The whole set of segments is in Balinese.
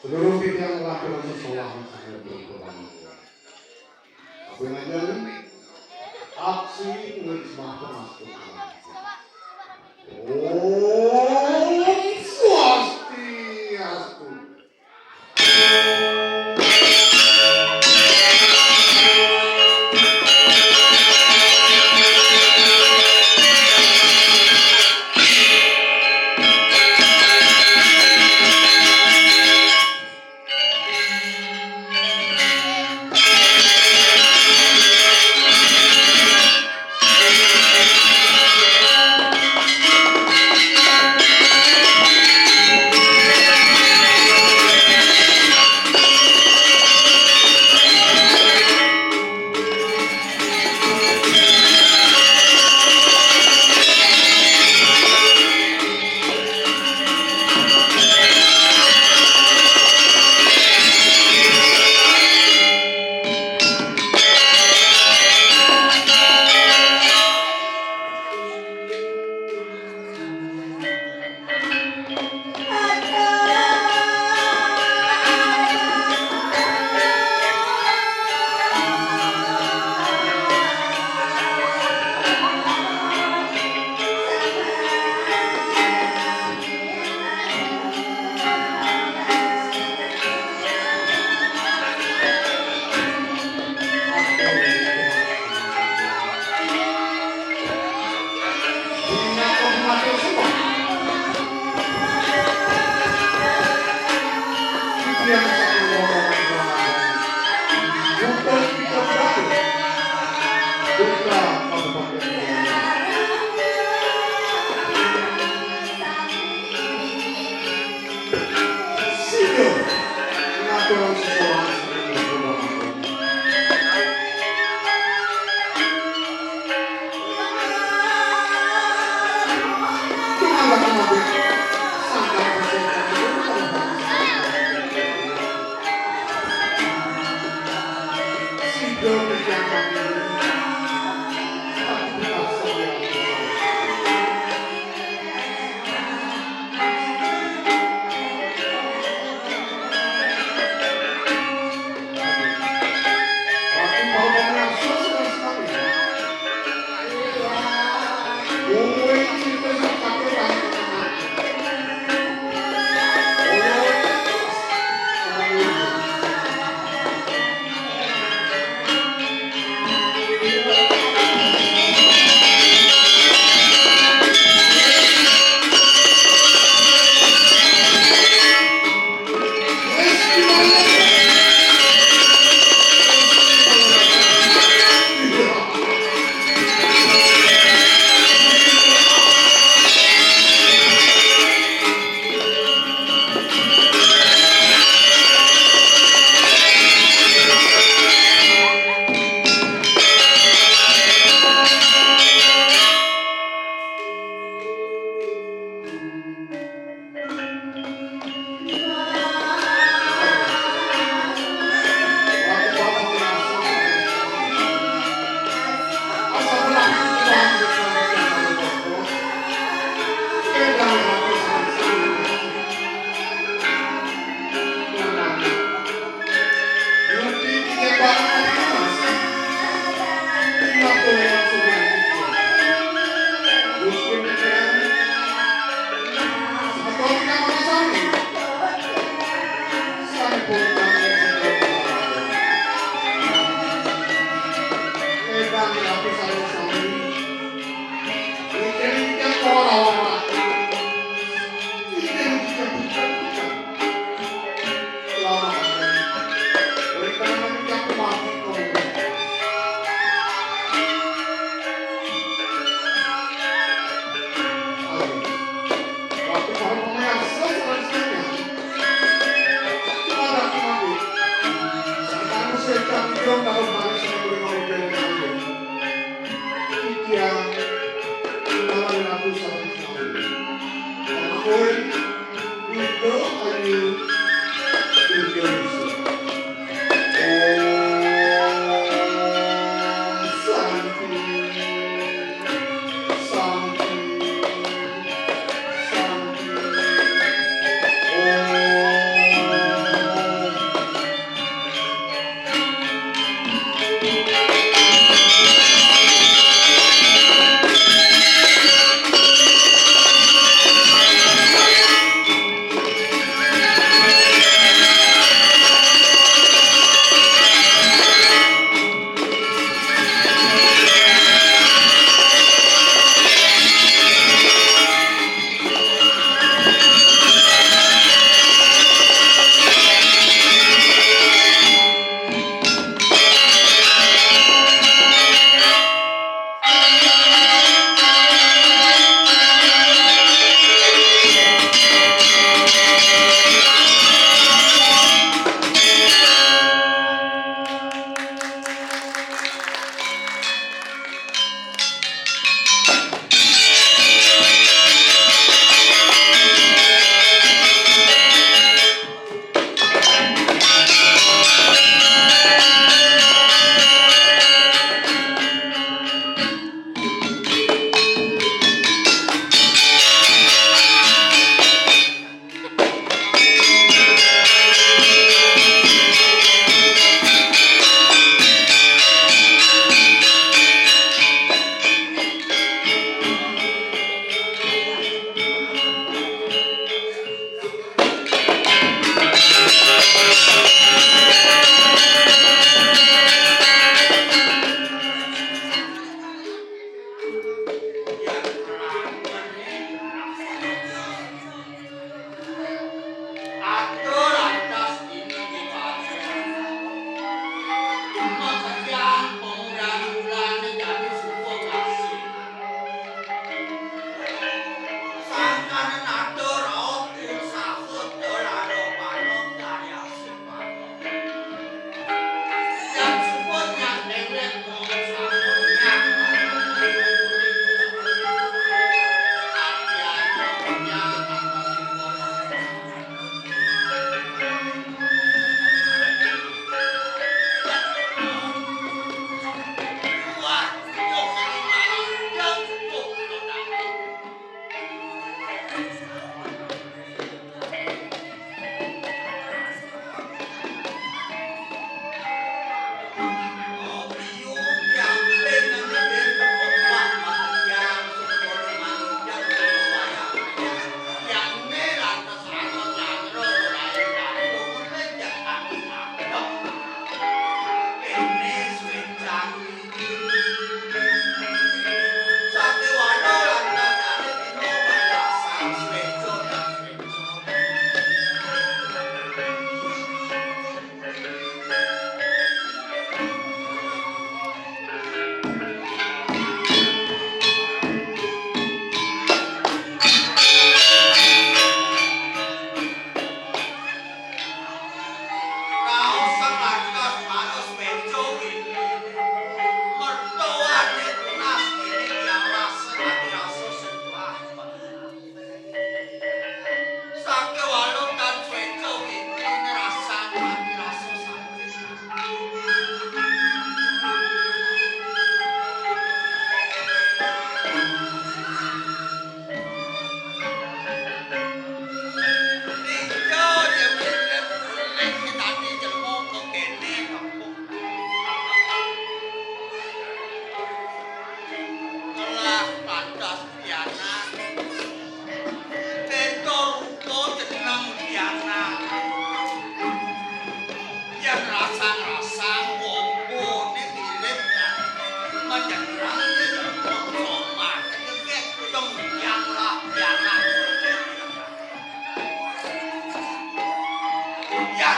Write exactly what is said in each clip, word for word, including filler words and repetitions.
Seluruh titiang ngelaturang sesolahan saking berkenan. Apa yang aja nih? Aksi ngelis matur. Om Swastiastu.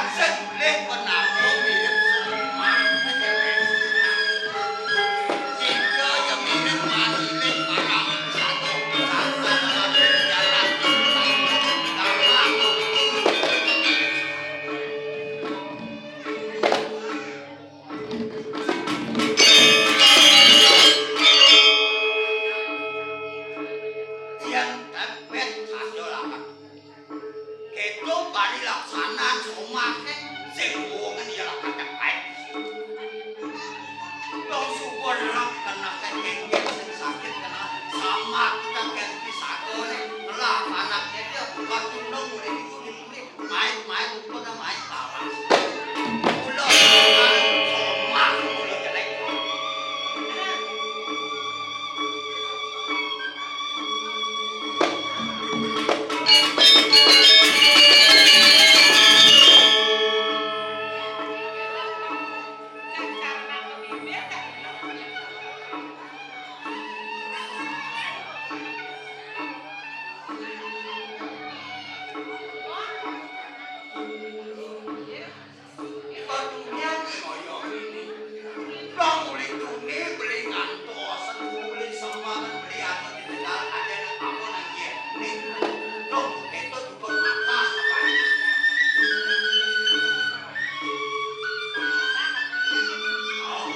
Sing mulih penabuh mirip semak. Jika ya mirip mati ning parang satu, satu lagi jalan. Yen template saja lawan. Kéto parilaksanan somaké sing wongen ya lak kacek ae. Dong subur lak kena kengkeng sing sakit kena samak kita kenti sagone ngelah anak dia bukan tundung mulai dikuli-kuli main-main umpun main lawas. Ulo somak ulo jelek. Padunyan kaya ngene. Wong uli tuni beli ngantos, uli semangan beli anu ditinggal ada nang apa nang yen. Ning, dong, itu juga mata. Oh.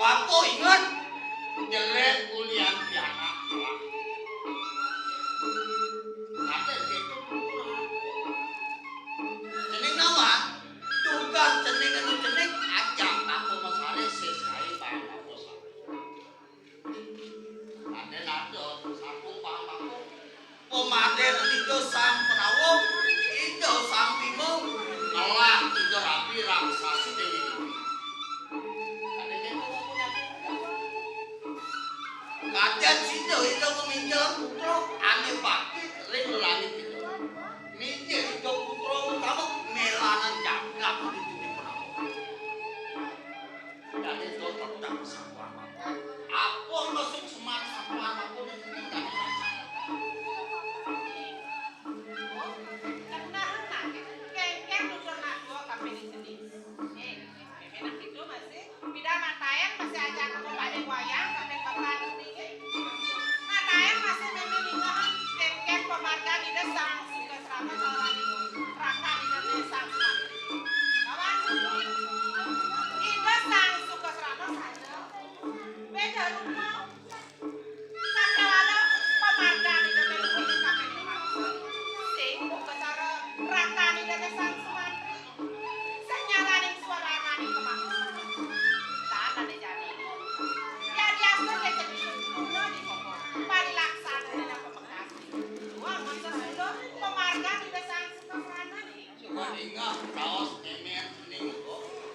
Bapa inget, jelek ulian pianak. Ate gitu. Cening nawang, tugas cening anu cening ajak bapa masaré sesai bapa saré. Ate nado, satu bapa. Pemadén Ida Sang Pandawa, Ida Sang Bima, ngelah Ida Rabi raksasa Déwi Nipi. Kadéna itu apa nyampé? Kadén sida Ida ngaminggilang putra ané bakti ring lelangit Ida. Mijil Ida putra utama mélanan jagat Ida Pandawa. Dadi to tetep sakuan apa? Apa maksud semar sakuan apa? Kenal nak, kéngkén nutur nadua kaping sedih. Eh, méménak itu masih, pidan mataén masih ajak aku balik wayang, kaping papat sedih. Mataén masih mémé ningeh, kéngkén pamargan Ida Sang Suka Srana Sawali. Raka Ida Sang Sumantri. Lawan Ida Sang Suka Srana saja. Béda rupa. Sakéwala pamargan Ida Déwi Nipi kaping lima. Sing Suka Srana rakan Ida Sang Sumantri. Sing nyaraning swadarmaning pamangku. Tan ane jani. Yadiastun décék guna di koko. Parilaksana dina pamekasi. Dua mangsa sida pamargan Ida Sang Suka Srana. Suba ningeh raos mémén cening,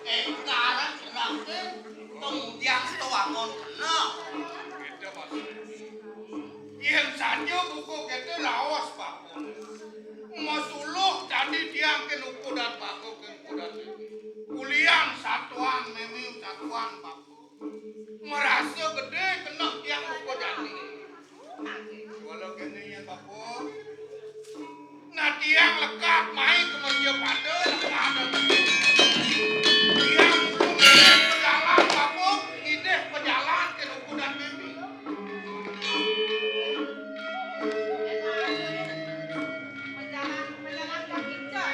enggaran cenah té kemudian to wangun keneh. Kéto maksudné. Yén saja buka kéto raos bapa. Masuluh dadi tiang kén ukudan bapa kén ukudan mémé. Ulian satuan mémé satuan bapa. Marasa gedé keneh tiang buka jani. Wala kéné ya, Bapa. Nah, tiang lekad mai ka meja pada, lekad. Tiang ulung ngidih pejalan, Bapa, ngidih pejalan kén ukudan mémé. Pejalan, pejalan kaki, Cok.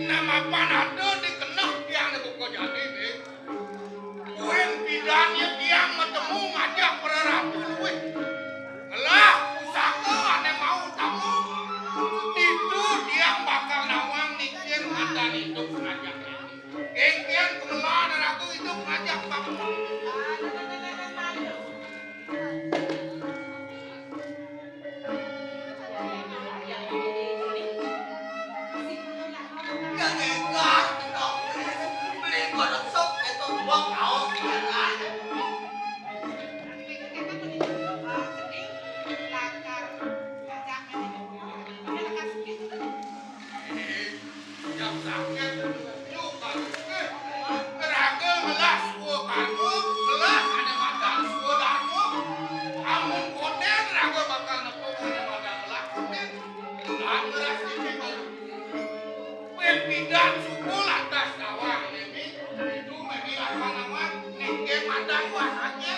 Nah, mapan ada di keneh tiang di buka jani, Bing. Buin pidan ya tiang matemu ngajak para ratu luih. Ngelah pusaka ane mau tamu. Ditu tiang bakal nawang ningkir ngadan idup ngajak ini. Kéngkén kemelan raga idup ngajak bakal. Yang sakit, yuk, baru, eh, raga ngelah sua karma, ngelah ane madan sua dharma. Amun konden raga bakal nepuk ane madan ngelah konden. Lan ngeras diri baru. Pen pidan suku lantas nawang nemi, itu memi lawan-lawan, ningke madan wah aja.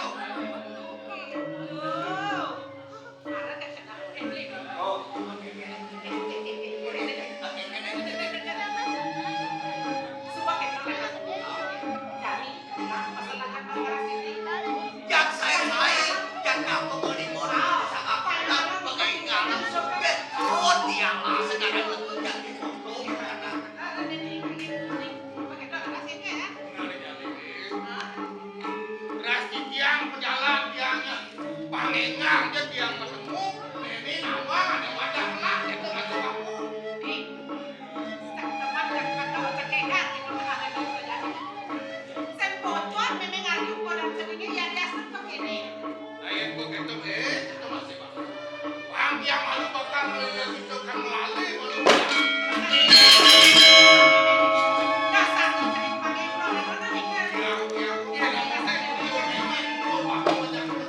Ras titiang pejalan tiangnya. Pangénggal ja tiang matemu, mémé nawang ane wadah lah, itu asuh aku. Ih, teman dan kata otak énggal, itu tengah ada bisa jadi. Sen bocor, mémé ngardi ukuran sedikit, ya, dia sentuh ini. Ayo, gua ketok, eh, itu masih bagus. Bang, tiang malu bakal melihat itu kan melalui, malu. Dasar tuh, pakai ukuran, apa nih? Tiang, tiang, tiang, yang penting, itu, itu, itu, itu, itu, itu,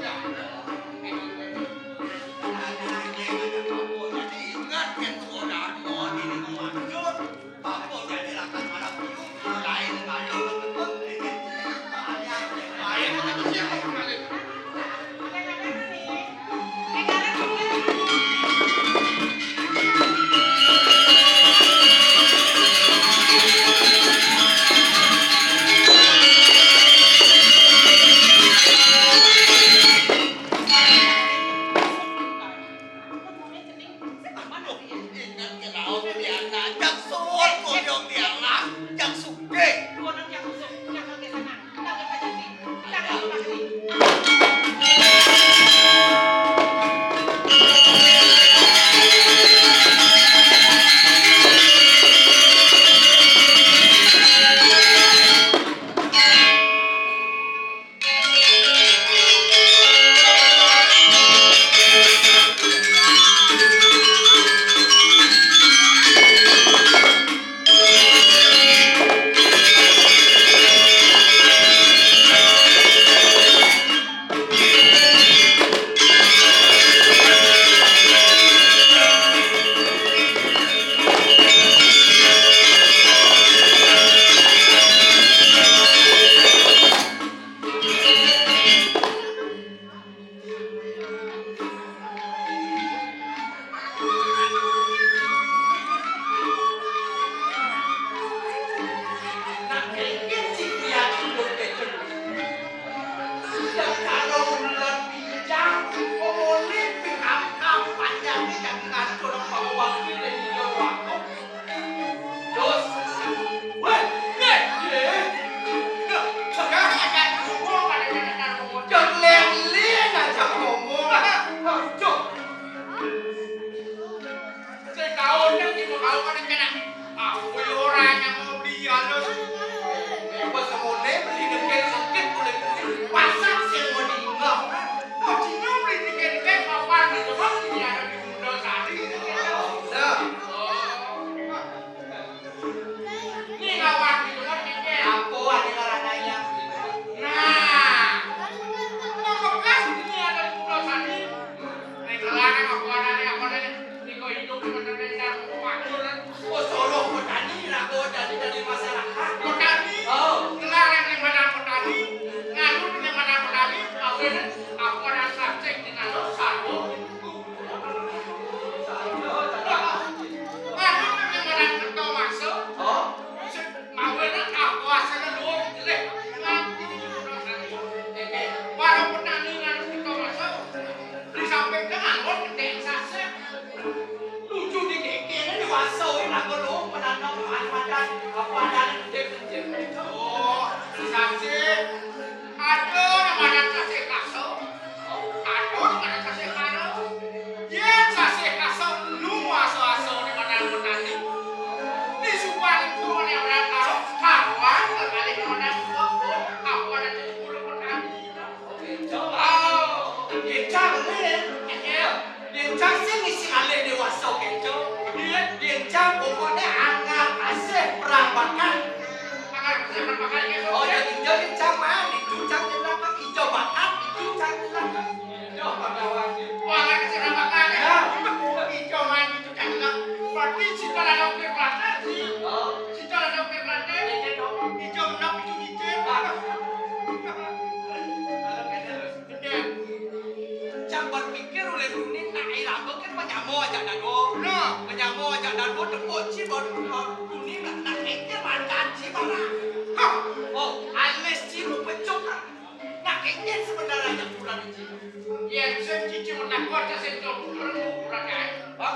Sing coba kurang kurang kae. Hah?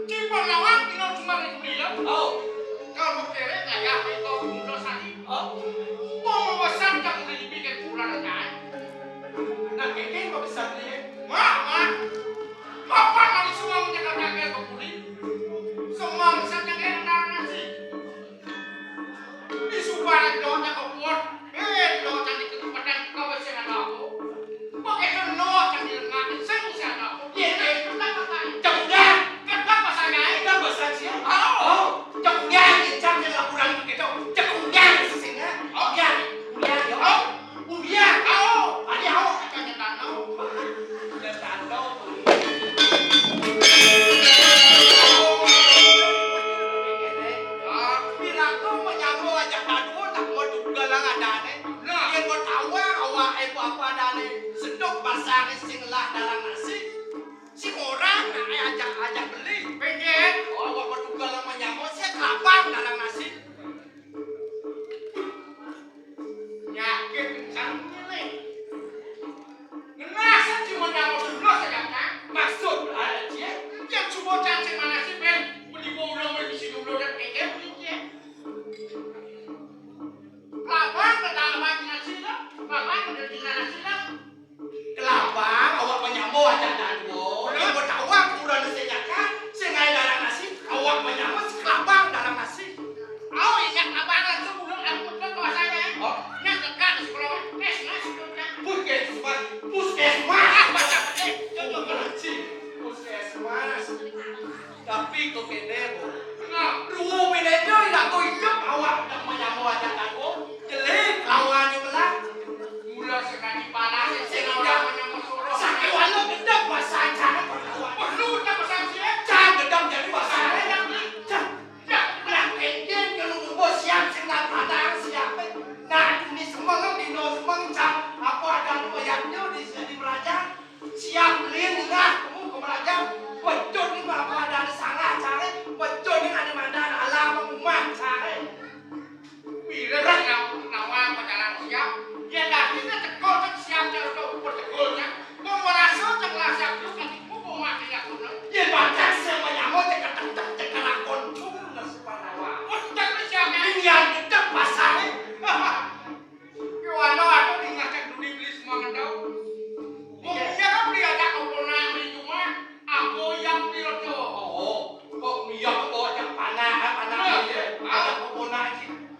Cipon lawang dina Jumat itu ya. Oh. Kalau kere kaya itu muda sani. Oh. Mau besar tak boleh dibikin kurang kae. Nah, keke mau besar nih. Wah, wah. Papan lagi semua menjaga jaga ke kuli. Semua besar jaga nasi. Di subaran donya kau buat, eh, donya di kekuatan kau bersih ada aku. Pakai dono yang dilengakin, saya mesti ada aku. Iya, iya. Kenapa saya? Kenapa saya? Kenapa saya? Oh, jangan, jangan laporan begitu. Jangan, sesingnya. Oh, ya. Udah, ya. Oh, udah. Oh, ada, oh, katanya tanah. Udah tanah. Piraku menyambung aja padu, tak mau juga lah adane. Nah. Yen mau tawa, awak ibu apa adane. Sedok basane sing lah dalam nasi. Sing orang, nah, ajak, ajak beli. Pengen. Oh, awak mau juga lah menyambung, sing kelabang dalam nasi. Yakin sarung ini. Ngenah sing cuma nyamuk dulu saja, kan? Maksud, ah, cie? Yang cuma cacing mana sih, Ben? Beli gua ulang, beli sini ulang, dan kayaknya beli cie. Kelabang, kelabang nasi lah. Kelabang udah di nasi lah. Kelabang, awak menyambung aja dah dua. Yang bertawang kurang nasi kan? Sing ae dalam nasi, awak menyambung si kelabang dalam nasi. Au, injak abang langsung ulun aku ke kuasanya. Oh. Nang dekat di sekolah, puskesmas, puskesmas. Puskesmas. Ah, baca gede. Contoh keraci. Puskesmas. Tapi kok kene, Bu? Nah. Ruwo manajer dak kok ijo awak dak menyambung aja aku. Jelek lawannya belah. Mula sekali panas, sing orang menyambung suruh. Sakit walau gedek bahasa aja. Perlu tak pesan sih? Jangan gedek jadi bahasa. Jangan. Nah, engken kalau ngumpul siap sing nang padang siap. Nah, duni semeng, dino semeng, cang, apa ada nu wayahnya di sini belajar? Siap lin, nah, kamu ke belajar. Betul ni apa ada di sana cari? Betul ni ada mana alam rumah cari. Bila dah nyamuk nawang pacaran siap, ya dah kita tekol tak siap cara kau bertekulnya. Mau merasa tak lah siap tu kan. Ye batas sing menyambung ceketeng-ceketeng ceketeng koncung nasi Pandawa. Wah, tak siap ya. Ini yang gedek pasar. Yo, anu, aku diingatkan dulu beli semua ngendau. Iya. Mungkin kan beli aja kau pernah beli cuma aku yang pilot tuh. Oh, kok iya kok ajak panah, panah. Iya. Ajak kau pernah.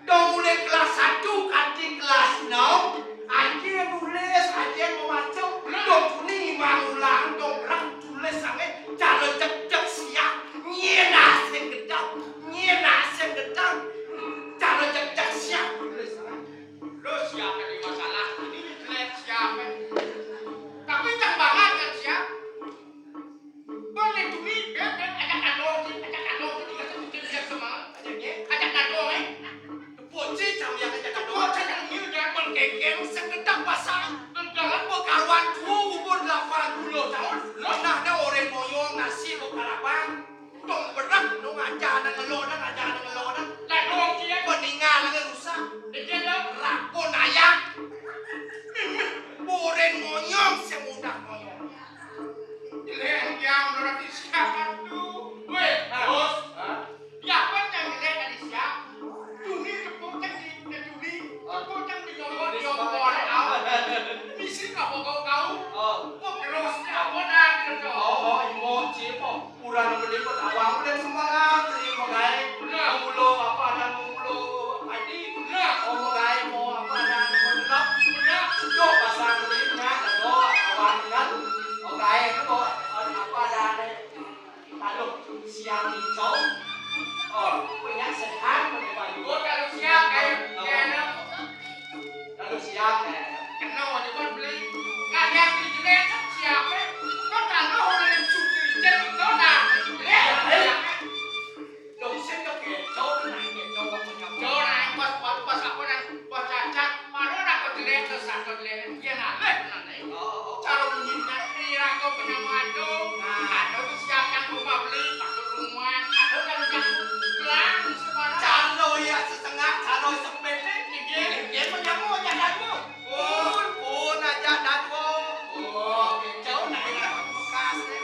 Dong mulai kelas satu kanti kelas enam, aja nulis, aja memaca, dong tuni mangulang, dong berang tulis sange, cara cedek siap, nyena sing gedang, nyena sing gedang, cara cedek siap tulis sange. Lo siap di masalah ini jelek siap. Tapi cang banget kan siap. Boleh tuni, ben, ben, ajak kandung, ajak kandung, ajak kandung, ajak semangat, ajak, ajak kandung, eh. Tepuk cicang yang ajak kandung. Tepuk cicang yang ajak kandung. Mengkengkeng sekedap pasang. Dalam pekaruan tua umur lapan puluh tahun, pernah ada orang moyong nasi bekarabang. Tong berang, nung aja ada ngelodang, aja ada ngelodang. Lah, dong, cie. Peninggalan rusak. Dia dah. Rapun ayam. Boren moyong, semudah moyong. Jelek yang berarti siapa tuh? Weh, bos. Hah? Ya, apa yang jelek tadi siap? Tuni tepuk yang di, di tuni. Tepuk yang di nomor, di nomor, ah. Misi apa kau tahu? Oh. Kok gerosnya apa dah, gitu? Oh, oh, imo, cimo. Kurang beli pun awang udah sembarang, beli magai. Benar. Mau mulo apa dan mau mulo padi. Benar. Mau magai, mau apa dan mau genap. Benar. Sudah pasang beli, nak, lalu awang kan. Magai itu apa dan lalu siang hijau. Oh, punya sehat, punya baju. Oh, kalau siang, kayak, kayak Lalu siap, eh. Kena aja kan beli. Kadang di jelek siapa? Kok tanah orang yang suci, jadi kau dah. Eh, eh. Dong sing ke kecau, naik kecau, kau punya. Kau naik pas, pas, pas apa nang, pas cacat, mana nak kau jelek, terus kau jelek, dia nak, eh, benar, eh. Oh, oh, oh. Cara menghina, ini rangkau penyama aduh. Nah. Ada tuh siap yang rumah beli, pakai rumah, ada yang yang pelang, sembarang. Calo ya setengah, calo sepele, dia, dia menyama aja kamu. Pun, pun aja datu. Oh, kecau nak ingat bekas, eh.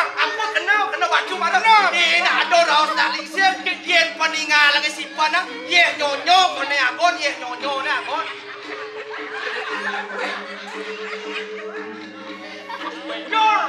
Ampun, kena, kena baju marah. Kena. Eh, nak ada raus nak lingsir, dia peningal lagi simpan, ah. Yeh nyonyo, kena ampun, yeh nyonyo, nak ampun. Nyor.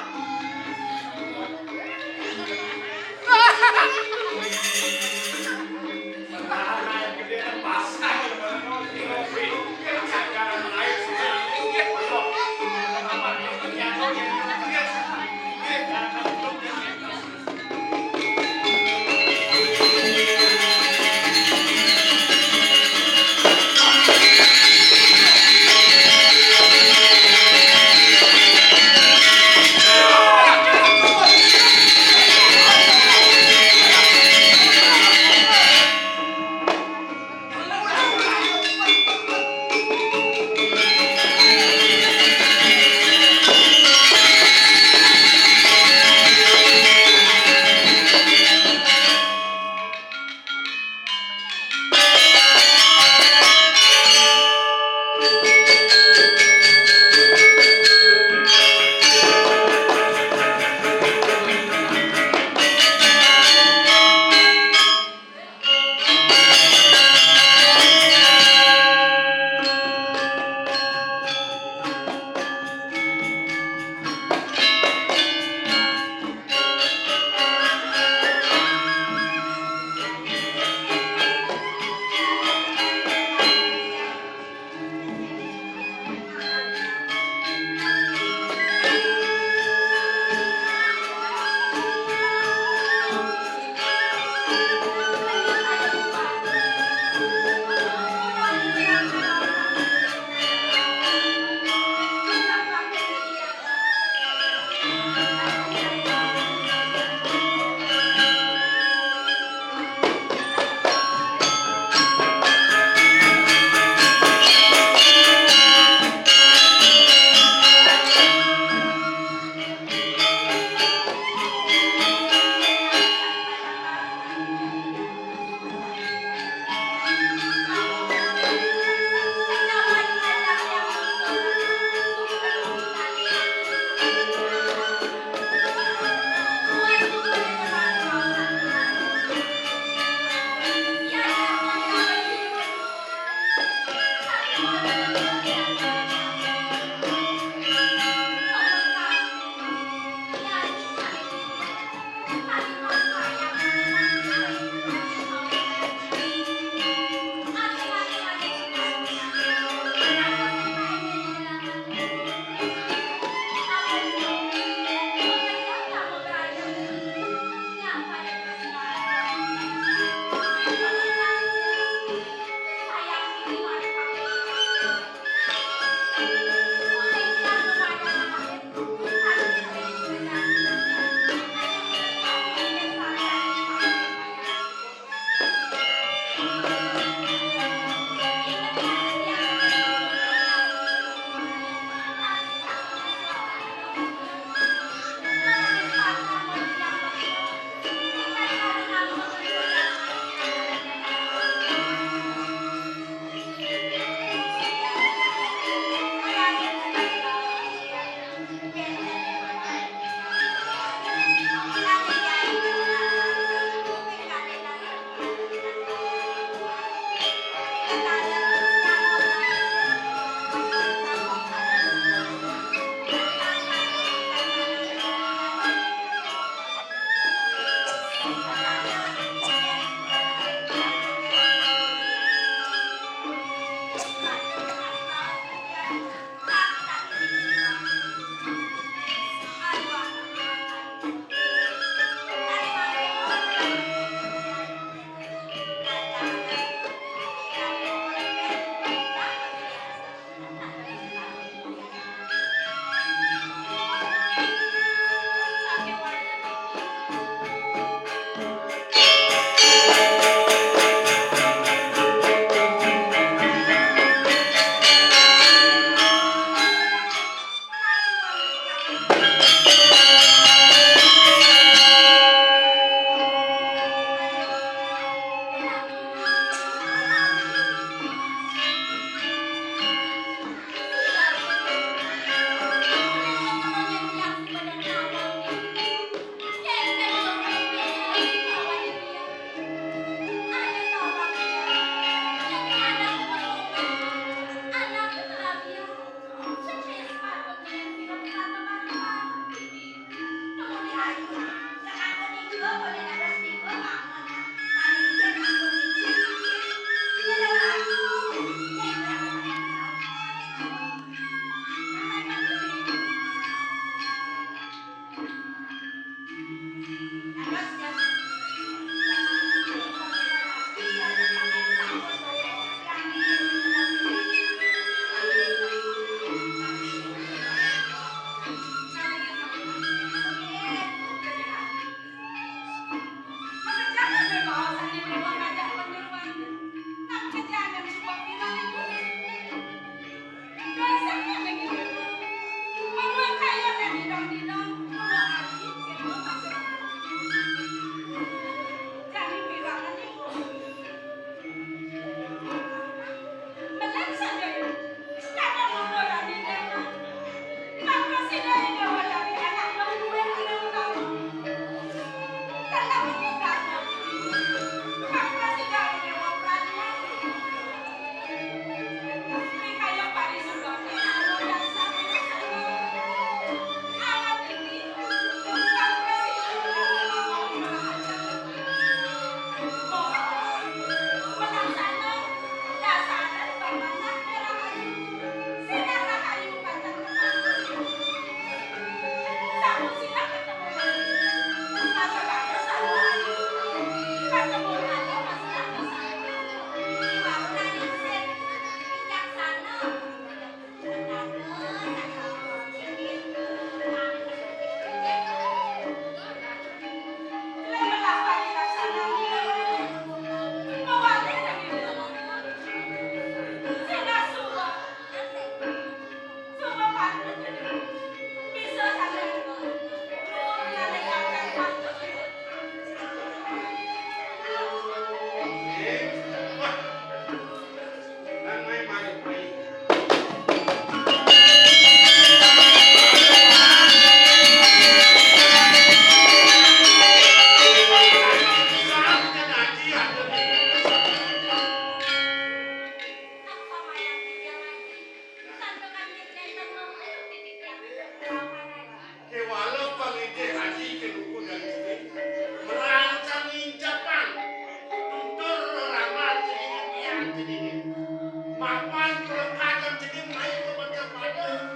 Mapan kelengkadan cening mai ka Banjar Padang.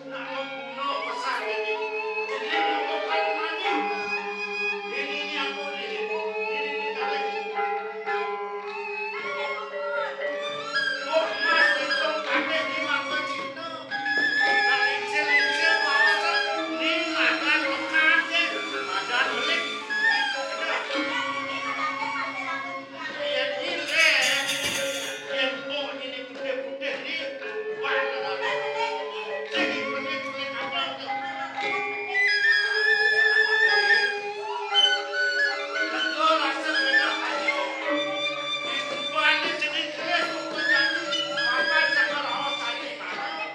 Nak maguna pesan ini. Cening mengukar mani. Ini ni aku ni. Ini ni tak lagi. Wah, mas, itu kadeh di mata cinta. Nak lincir-lincir, malas, ni makan lekat, eh. Makan belik. Yen ilen, yen mbok nyeni putih-putih ni, wah, sing ilen-ilen apa tu? Lega rasa kena haji. Disumbani jenis keris kok jadi, apa cakar awak tadi marah.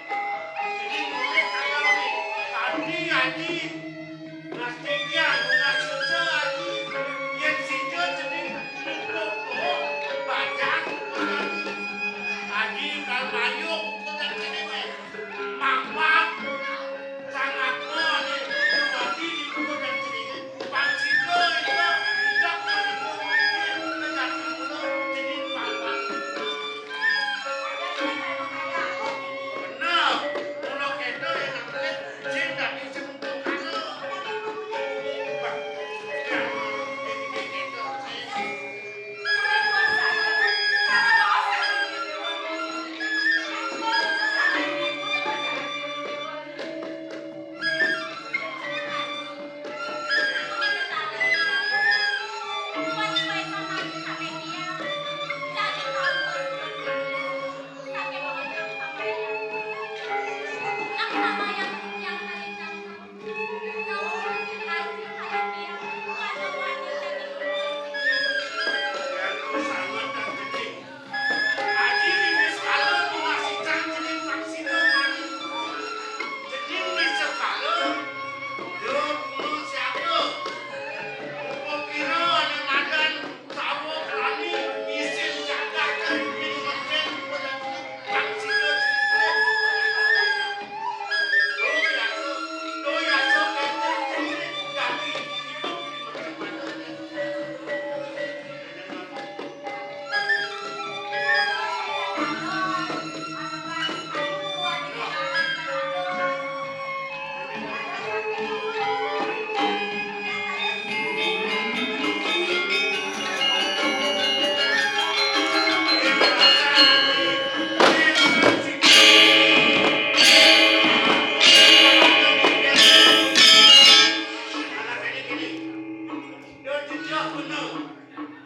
Jadi mulai kaya ni, tadi haji. Mas Tinggian, Mas Suca, Aji, yen sida cening mupuk, bajang, Aji, kal mayung, kudang cening, eh. Mangkak, sangat, oh, ni, mati di kudang cening, pang sida, iya, ijak, mati, kudang cening, pang, pang. Bener, mula keto yang ngelit, jin dadi sing untuk anu. Bah, ya, ini kita sih.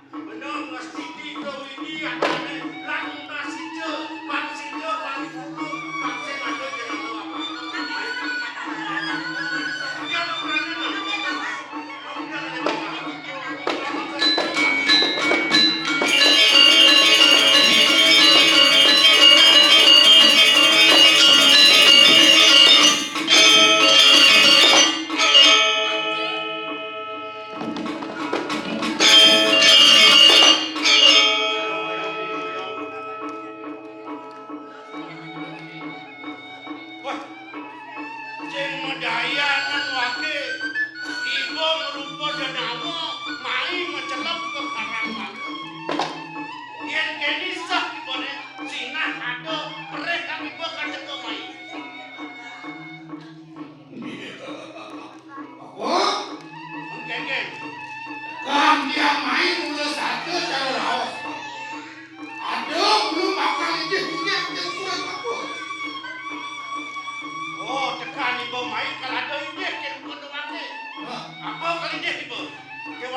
Bener, mesti kita ini ada lagu nasida, bangsida, bangkuku, bangsa ada jalan apa. Dia nak berani nak. Wah, sing medayanan wake, iba ngrupa denawa, mai macelep ka karang batu. Yen kene sah ibane, sinah ada perih kang iba kaceka mai. Apa? Engkengken. Kang Hyang Main mula sada cara raos. Ada mula bakal inggih inggih ke surat apa? Oh, tekan iba mai kal ada inggih ke bukan doang ni. Hah? Apa kal inggih iba? Ke